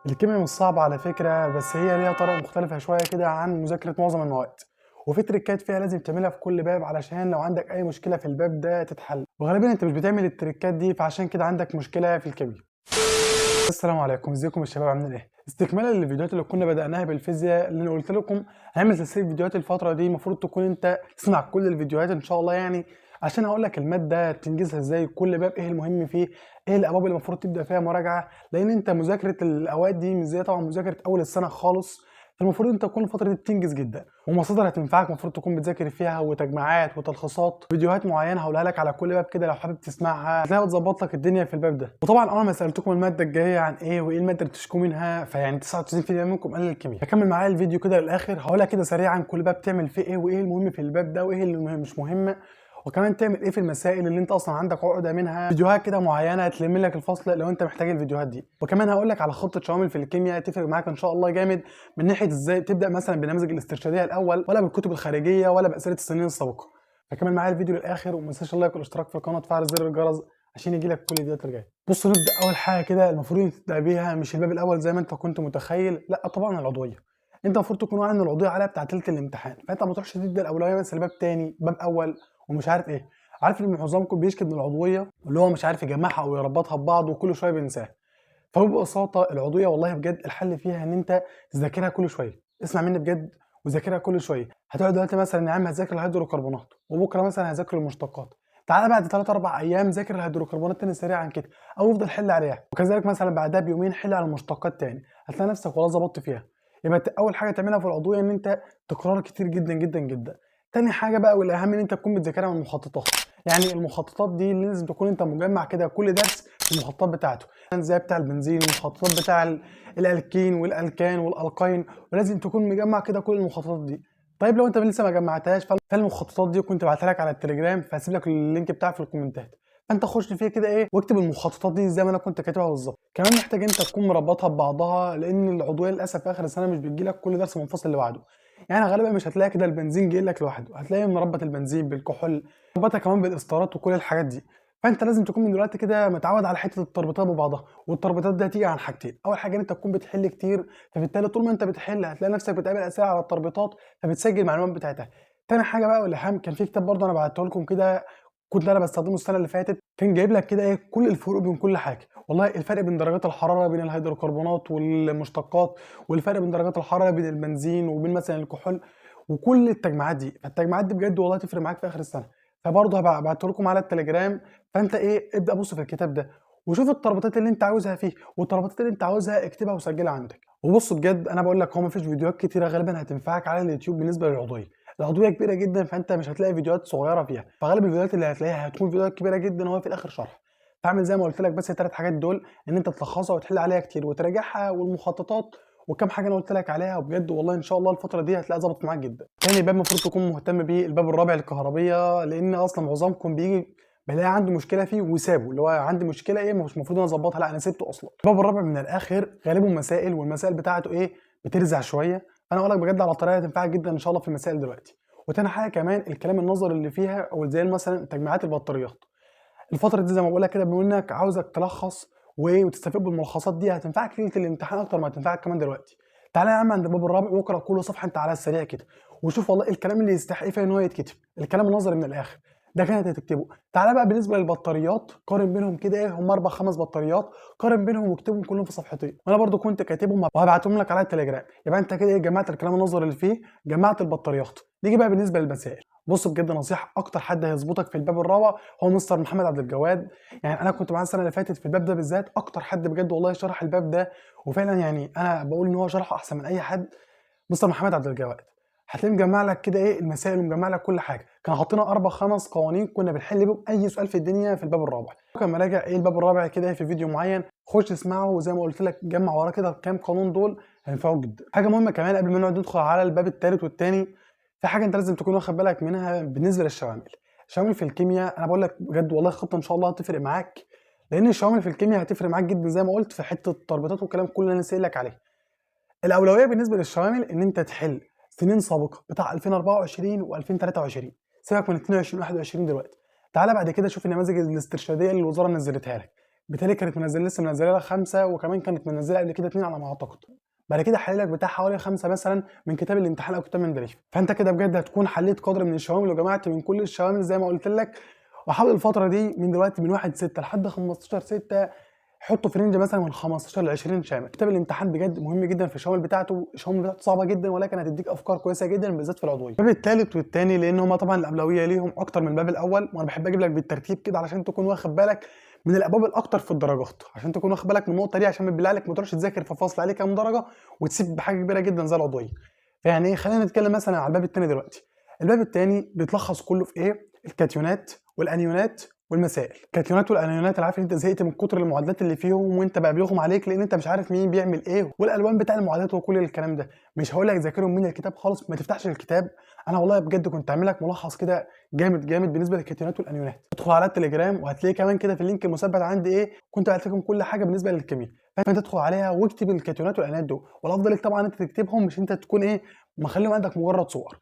الكيمياء مش صعبة على فكرة، بس هي ليها طريقة مختلفة شوية كده عن مذاكرة معظم المواد، وفي تريكات فيها لازم تعملها في كل باب علشان لو عندك أي مشكلة في الباب ده تتحل، وغالبا أنت مش بتعمل التريكات دي فعشان كده عندك مشكلة في الكيمياء. السلام عليكم، ازيكم يا شباب، عاملين ايه؟ استكمالا للفيديوهات اللي كنا بدأناها بالفيزياء، اللي انا قلت لكم هنعمل سلسلة فيديوهات الفترة دي، المفروض تكون انت تسمع كل الفيديوهات ان شاء الله، يعني عشان هقول لك المادة تنجزها ازاي، كل باب ايه المهم فيه، ايه الابواب اللي المفروض تبدأ فيها مراجعة، لان انت مذاكرة الاوقات دي مش زي طبعا مذاكرة اول السنة خالص، فالمفروض انت تكون الفترة دي بتنجز جدا، ومصادر هتنفعك المفروض تكون بتذاكر فيها، وتجمعات وتلخيصات، فيديوهات معينة هقولها لك على كل باب كده لو حابب تسمعها هتلاقيها بتظبط لك الدنيا في الباب ده. وطبعا اول ما سالتكم المادة الجاية عن ايه وايه المادة اللي بتشكوا منها، فيعني 99% منكم قال الكيمياء. فكمل معايا الفيديو كده للاخر، هقولها كده سريعا كل باب تعمل فيه ايه، وايه المهم في الباب ده، وايه اللي مش مهم، وكمان تعمل ايه في المسائل اللي انت اصلا عندك عقده منها، فيديوهات كده معينة تلم لك الفصل لو انت محتاج الفيديوهات دي. وكمان هقول لك على خطه شوامل في الكيمياء تفرق معاك ان شاء الله جامد، من ناحية ازاي تبدا مثلا بالنماذج الاسترشاديه الاول، ولا بالكتب الخارجية، ولا باسئلة السنين السابقة. فكمل معايا الفيديو للاخر، وما تنساش ال like والاشتراك في القناة وتفعل زر الجرس عشان يجي لك كل الفيديوهات الجاية. بص نبدا اول حاجة كده المفروض تبدا بيها، مش الباب الاول زي ما انت كنت متخيل، لا طبعا العضوية. انت المفروض تكون واعي ان العضوية عليها بتاع تلت الامتحان، فانت ما تروحش تبدا الاولوية مثلا باب تاني باب اول ومش عارف ايه. عارف ان معظمكم بيشكي من العضوية اللي هو مش عارف يجمعها او يربطها ببعض وكل شوية بينساها. فببساطه العضوية والله بجد الحل فيها ان انت تذاكرها كل شوية، اسمع مني بجد وذاكرها كل شوية. هتقعد دلوقتي مثلا يا عم هتذاكر الهيدروكربونات، وبكره مثلا هذاكر المشتقات، تعالى بعد 3 4 ايام ذاكر الهيدروكربونات تاني سريعا كده، او افضل حل عليها، وكذلك مثلا بعدها بيومين حل على المشتقات تاني، هتلاقي نفسك والله ظبطت فيها. يبقى اول حاجة تعملها في العضوية ان انت تكرار كتير جدا جدا جدا. تاني حاجة بقى والاهم ان انت تكون بتذاكرها من المخططات، يعني المخططات دي اللي لازم تكون انت مجمع كده كل درس في المخططات بتاعته، زي بتاع البنزين، المخططات بتاع الالكين والالكان والالقين، ولازم تكون مجمع كده كل المخططات دي. طيب لو انت لسه ما جمعتهاش فالمخططات دي كنت بعتها لك على التليجرام، فهسيب لك ال link بتاعه في الكومنتات، فانت خش فيه كده ايه واكتب المخططات دي زي ما انا كنت كاتبها بالظبط. كمان محتاج انت تكون مربطها ببعضها، لان العضوية للاسف في اخر السنة مش بتجي لك كل درس منفصل لوحده، يعني غالبا مش هتلاقي كده البنزين جاي لك لوحده، هتلاقي مربط البنزين بالكحول، مربطها كمان بالاسترات وكل الحاجات دي. فانت لازم تكون من دلوقتي كده متعود على حتة التربيطات ببعضها، والتربيطات دي هتيجي عن حاجتين، اول حاجة ان انت تكون بتحل كتير، فبالتالي طول ما انت بتحل هتلاقي نفسك بتقابل اسئلة على التربيطات فبتسجل المعلومات بتاعتها. تاني حاجة بقى والاهم، كان في كتاب برضه انا بعته لكم كده كنت انا بستخدمه السنة اللي فاتت، كان جايب لك كده ايه كل الفروق بين كل حاجة، والله الفرق بين درجات الحرارة بين الهيدروكربونات والمشتقات، والفرق بين درجات الحرارة بين البنزين وبين مثلا الكحول، وكل التجمعات دي. فالتجمعات دي بجد والله تفرق معاك في اخر السنة، فبرضه هبعته لكم على التليجرام. فانت ايه ابدا بص في الكتاب ده وشوف التربيطات اللي انت عاوزها فيه، والتربيطات اللي انت عاوزها اكتبها وسجلها عندك. وبص بجد انا بقول لك هو مفيش فيديوهات كتيرة غالبا هتنفعك على اليوتيوب بالنسبة للعضويه، العضوية كبيرة جدا فانت مش هتلاقي فيديوهات صغيرة فيها، فغالب الفيديوهات اللي هتلاقيها هتكون فيديوهات كبيرة جدا وهو في الاخر شرح. فاعمل زي ما قلت لك بس الثلاث حاجات دول، ان انت تلخصها وتحل عليها كتير وتراجعها والمخططات وكم حاجة انا قلت لك عليها، وبجد والله ان شاء الله الفترة دي هتلاقيها ظبطت معاك جدا. تاني باب المفروض تكون مهتم بيه الباب الرابع الكهربيه، لان اصلا معظمكم بيجي بلاقي عنده مشكلة فيه وسابه، اللي هو عندي مشكلة ايه مش المفروض انا اظبطها، لا انا سبته اصلا. الباب الرابع من الاخر غالبه مسائل، والمسائل بتاعته ايه بترزع شوية، فانا اقول لك بجد على طريقه تنفعك جدا ان شاء الله في المسائل دلوقتي. وتاني حاجة كمان الكلام النظري اللي فيها، او زي مثلا تجميعات البطاريات. الفترة دي زي ما بقول لك كده بما انك عاوزك تلخص وايه وتستفيد بالملخصات دي، هتنفعك ليلة الامتحان اكتر ما هتنفعك كمان دلوقتي. تعالى يا عم عند الباب الرابع واقرا كل صفحة انت على السريع كده، وشوف والله الكلام اللي يستحق فيها ان هو يتكتب، الكلام النظري من الاخر ده كانت هتكتبه. تعالى بقى بالنسبة للبطاريات، قارن بينهم كده ايه هم 4 5 بطاريات، قارن بينهم واكتبهم كلهم في صفحتين، وانا برضو كنت كاتبهم وهبعتهم لك على التليجرام. يبقى انت كده ايه جمعت الكلام النظري اللي فيه، جمعت البطاريات. نيجي بقى بالنسبة للمسائل. بص بجد نصيحة، اكتر حد هيظبطك في الباب الرابع هو مستر محمد عبد الجواد، يعني انا كنت معاه السنة اللي فاتت في الباب ده بالذات، اكتر حد بجد والله شرح الباب ده، وفعلا يعني انا بقول ان هو شرحه احسن من اي حد، مستر محمد عبد الجواد. هتلاقيه مجمع لك كده ايه المسائل ومجمع لك كل حاجة، كان حاطين 4 5 قوانين كنا بنحل بيهم اي سؤال في الدنيا في الباب الرابع. كان مراجع ايه الباب الرابع كده في فيديو معين، خش اسمعه، وزي ما قلت لك جمع وراه كده كام قانون دول هينفعوك جدا. حاجة مهمة كمان قبل ما نقعد ندخل على الباب الثالث والثاني، في حاجة انت لازم تكون واخد بالك منها بالنسبة للشوامل. الشوامل في الكيمياء انا بقول لك بجد والله خطه ان شاء الله هتفرق معاك، لان الشوامل في الكيمياء هتفرق معاك جدا زي ما قلت في حتة التربيطات والكلام كله اللي انا سائل لك عليه. الاولوية بالنسبة للشوامل ان انت تحل سنين سابقه بتاع 2024 و2023، سيبك من 22 21 دلوقتي. تعالى بعد كده شوف النماذج الاسترشاديه اللي الوزارة نزلتها لك، بالتالي كانت منزله، لسه منزله لك 5، وكمان كانت منزله قبل كده 2 على ما اعتقد. بعد كده حل لك بتاع حوالي 5 مثلا من كتاب الامتحان او كتاب مندليف. فانت كده بجد هتكون حليت قدر من الشوامل وجمعت من كل الشوامل زي ما قلت لك. وحاول الفترة دي من دلوقتي من 1/6 لحد 15/6 حطه في range مثلا من 15 ل 20 شامل. كتاب الامتحان بجد مهم جدا في الشوامل بتاعته، الشوامل بتاعته صعبة جدا ولكن هتديك افكار كويسة جدا بالذات في العضوية. الباب الثالث والثاني لان هما طبعا الاولوية ليهم اكتر من الباب الاول، وانا بحب اجيب لك بالترتيب كده علشان تكون واخد بالك من الابواب الاكتر في الدرجات، عشان تكون واخد بالك من النقطة دي، عشان بالله عليك ما تروحش تذاكر في فصل عليه كام درجه وتسيب بحاجة كبيرة جدا زي العضوية. فيعني ايه، خلينا نتكلم مثلا على الباب الثاني دلوقتي. الباب الثاني بيتلخص كله في ايه؟ الكاتيونات والانيونات والمسائل. الكاتيونات والانيونات انا عارف ان انت زهقت من كتر المعادلات اللي فيهم وانت بقى بيغم عليك لان انت مش عارف مين بيعمل ايه والالوان بتاع المعادلات وكل الكلام ده. مش هقول لك ذاكرهم من الكتاب خالص، ما تفتحش الكتاب. انا والله بجد كنت عامل لك ملخص كده جامد جامد بالنسبة للكاتيونات والانيونات. ادخل على التليجرام وهتلاقي كمان كده في ال link المثبت عندي ايه، كنت بعت لكم كل حاجة بالنسبة للكيمياء. فانت تدخل عليها واكتب الكاتيونات والانيونات دول، والافضل لك طبعا انت تكتبهم مش انت تكون ايه مخليهم عندك مجرد صور.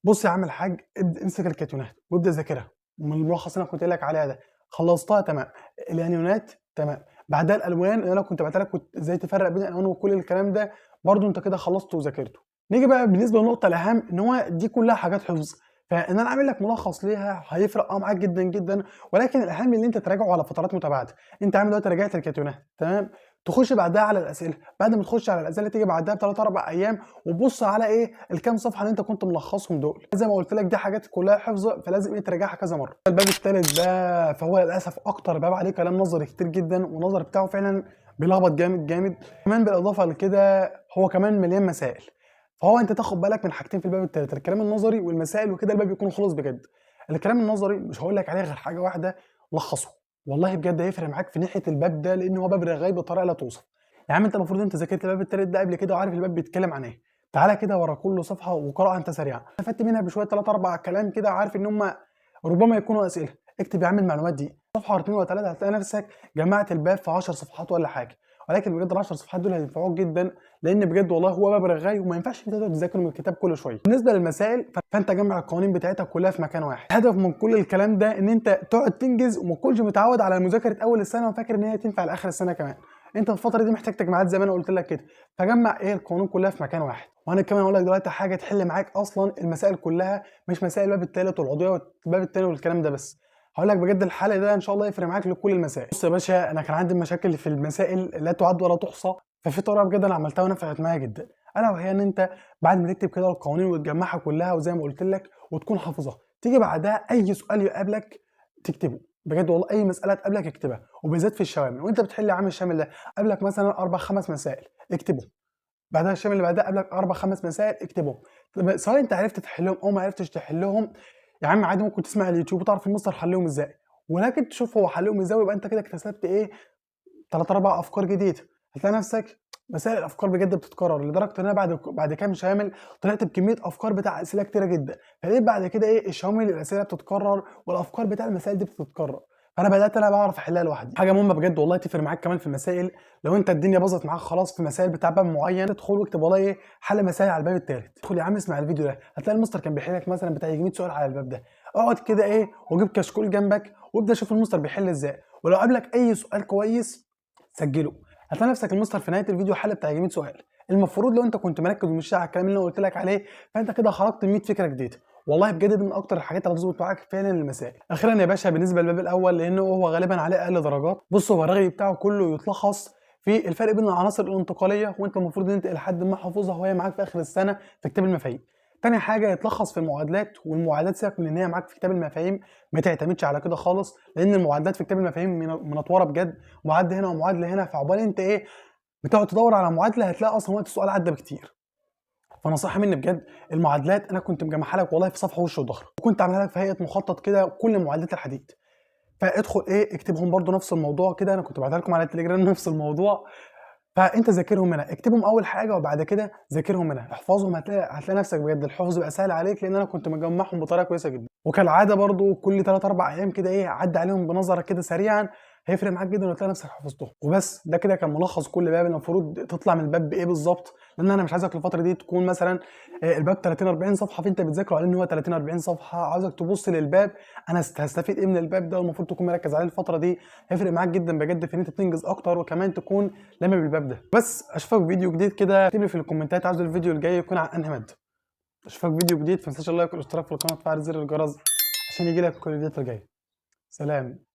بص يا عم الحاج، امسك الكاتيونات وابدا ذاكرها من الملخص اللي انا كنت قايل لك عليها ده، خلصتها تمام. الانيونات تمام، بعدها الالوان اللي انا كنت بعتها لك ازاي تفرق بين الالوان وكل الكلام ده برضو انت كده خلصته وذاكرته. نيجي بقى بالنسبة للنقطة الاهم، ان هو دي كلها حاجات حفظ، فان انا اعمل لك ملخص ليها هيفرق معاك جدا جدا، ولكن الاهم ان انت تراجعه على فترات متباعدة. انت عامل دلوقتي راجعت الكاتيونات تمام، تخش بعدها على الاسئلة، بعد ما تخش على الاسئلة تيجي بعدها بثلاث 4 ايام وتبص على ايه الكام صفحة اللي انت كنت ملخصهم دول. زي ما قلت لك دي حاجات كلها حفظ، فلازم ايه تراجعها كذا مرة. الباب الثالث ده فهو للاسف اكتر باب عليه كلام نظري كتير جدا، والنظر بتاعه فعلا بيلخبط جامد جامد. كمان بالاضافة لكده هو كمان مليان مسائل، فهو انت تاخد بالك من حاجتين في الباب الثالث، الكلام النظري والمسائل، وكده الباب يكون خلص بجد. الكلام النظري مش هقول لك عليه غير حاجة واحدة، لخصه. والله بجد هيفرق معاك في ناحية الباب ده، لان هو باب رغاي بطريقة لا توصف. يا عم انت المفروض انت ذاكرت الباب الثالث ده قبل كده وعارف الباب بيتكلم عن ايه. تعالى كده ورا كل صفحة وقراءة انت سريعة، استفدت منها بشوية 3 4 كلام كده، عارف ان هم ربما يكونوا اسئلة. اكتب يا عم المعلومات دي صفحة 2 و3، هتلاقي نفسك جمعت الباب في 10 صفحات ولا حاجة. ولكن بجد ال 10 صفحات دول هينفعوك جدا، لان بجد والله هو باب رغاي وما ينفعش انت تقعد تذاكر من الكتاب كل شوية. بالنسبة للمسائل فانت جمع القوانين بتاعتها كلها في مكان واحد. الهدف من كل الكلام ده ان انت تقعد تنجز وما تكونش متعود على مذاكرة اول السنة وفاكر ان هي تنفع لاخر السنة كمان. انت في الفترة دي محتاج تجمعات زي ما انا قلت لك كده، فجمع ايه القوانين كلها في مكان واحد. وانا كمان هقول لك دلوقتي حاجة تحل معاك اصلا المسائل كلها، مش مسائل الباب الثالث والعضويه والباب الثاني والكلام ده بس. هقول لك بجد الحل ده ان شاء الله يفرق معاك لكل المسائل. بص يا باشا، انا كان عندي مشاكل في المسائل لا تعد ولا تحصى، ففي طريقه بجد انا عملتها ونفعت معايا جدا، الا وهي ان انت بعد ما تكتب كده القوانين وتجمعها كلها وزي ما قلت لك وتكون حافظها، تيجي بعدها اي سؤال يقابلك تكتبه. بجد والله اي مسالة تقابلك اكتبها، وبالذات في الشوامل. وانت بتحل يا عم الشامل ده قابلك مثلا 4 5 مسائل اكتبهم، بعدها الشامل اللي بعدها قابلك 4 5 مسائل اكتبهم. سواء انت عرفت تحلهم او ما عرفتش تحلهم يا عم عادي، ممكن تسمع اليوتيوب وتعرف المستر حلهم ازاي، ولكن تشوف هو حلهم ازاي، ويبقى انت كده اكتسبت ايه 3 4 افكار جديدة. هتلاقي نفسك مسائل الافكار بجد بتتكرر، لدرجة ان انا بعد كام شامل طلعت بكمية افكار بتاع اسئلة كتيرة جدا. فلقيت بعد كده ايه الشوامل الاسئلة بتتكرر والافكار بتاع المسائل دي بتتكرر، فانا بدات انا بعرف احلها لوحدي. حاجة مهمة بجد والله تفرق معاك كمان في المسائل، لو انت الدنيا باظت معاك خلاص في مسائل بتاع باب معين، ادخل واكتب والله ايه حل مسائل على الباب الثالث. ادخل يا عم اسمع الفيديو ده، هتلاقي المستر كان بيحل لك مثلا بتاع 100 سؤال على الباب ده. اقعد كده ايه وجيب كشكول جنبك وابدا شوف المستر بيحل ازاي، ولو قابلك اي سؤال كويس سجله. هتلاقي نفسك المستر في نهاية الفيديو حل بتاع 100 سؤال. المفروض لو انت كنت مركز ومش على الكلام اللي انا قلت لك عليه، فانت كده خرجت 100 فكرة جديدة. والله بجد دي من اكتر الحاجات اللي هتظبط معاك فعلا المسائل. اخيرا يا باشا بالنسبة للباب الاول، لانه هو غالبا عليه اقل درجات. بص هو الرغي بتاعه كله يتلخص في الفرق بين العناصر الانتقالية، وانت المفروض ان انت الى حد ما حافظها وهي معاك في اخر السنة في كتاب المفاهيم. تاني حاجة يتلخص في المعادلات، والمعادلات سيبك من ان هي معاك في كتاب المفاهيم، ما تعتمدش على كده خالص، لان المعادلات في كتاب المفاهيم منطوره بجد، معادلة هنا ومعادله هنا، فعقبال انت ايه بتقعد تدور على معادلة هتلاقي اصلا وقت السؤال عدى بكتير. فنصيحه مني بجد، المعادلات انا كنت مجمعها لك والله في صفحة وش وظهر، وكنت عاملها لك في هيئة مخطط كده كل معادلات الحديد. فادخل ايه اكتبهم برده نفس الموضوع كده، انا كنت بعتها لكم على التليجرام نفس الموضوع. فانت ذاكرهم منها، اكتبهم اول حاجة وبعد كده ذاكرهم منها، احفظهم، هتلاقي نفسك بجد الحفظ بقى سهل عليك، لان انا كنت مجمعهم بطريقة كويسة جدا. وكالعادة برده كل 3 4 ايام كده ايه عدي عليهم بنظره كده سريعا، هيفرق معاك جدا وتلاقي نفسك حفظتهم. وبس ده كده كان ملخص كل باب، المفروض تطلع من الباب بايه بالظبط، لان انا مش عايزك الفترة دي تكون مثلا الباب 30 40 صفحة فانت بتذاكره على ان هو 30 40 صفحة. عاوزك تبص للباب انا هستفيد ايه من الباب ده، والمفروض تكون مركز عليه الفترة دي. هيفرق معاك جدا بجد في ان انت تنجز اكتر، وكمان تكون لامم بالباب ده. بس اشوفك في فيديو جديد كده، اكتب لي في الكومنتات عاوز الفيديو الجاي يكون عن انهي مادة. اشوفك في فيديو جديد، ما تنساش ال like والاشتراك في القناة وتفعل زر الجرس عشان يجيلك كل الفيديوهات الجاية. سلام.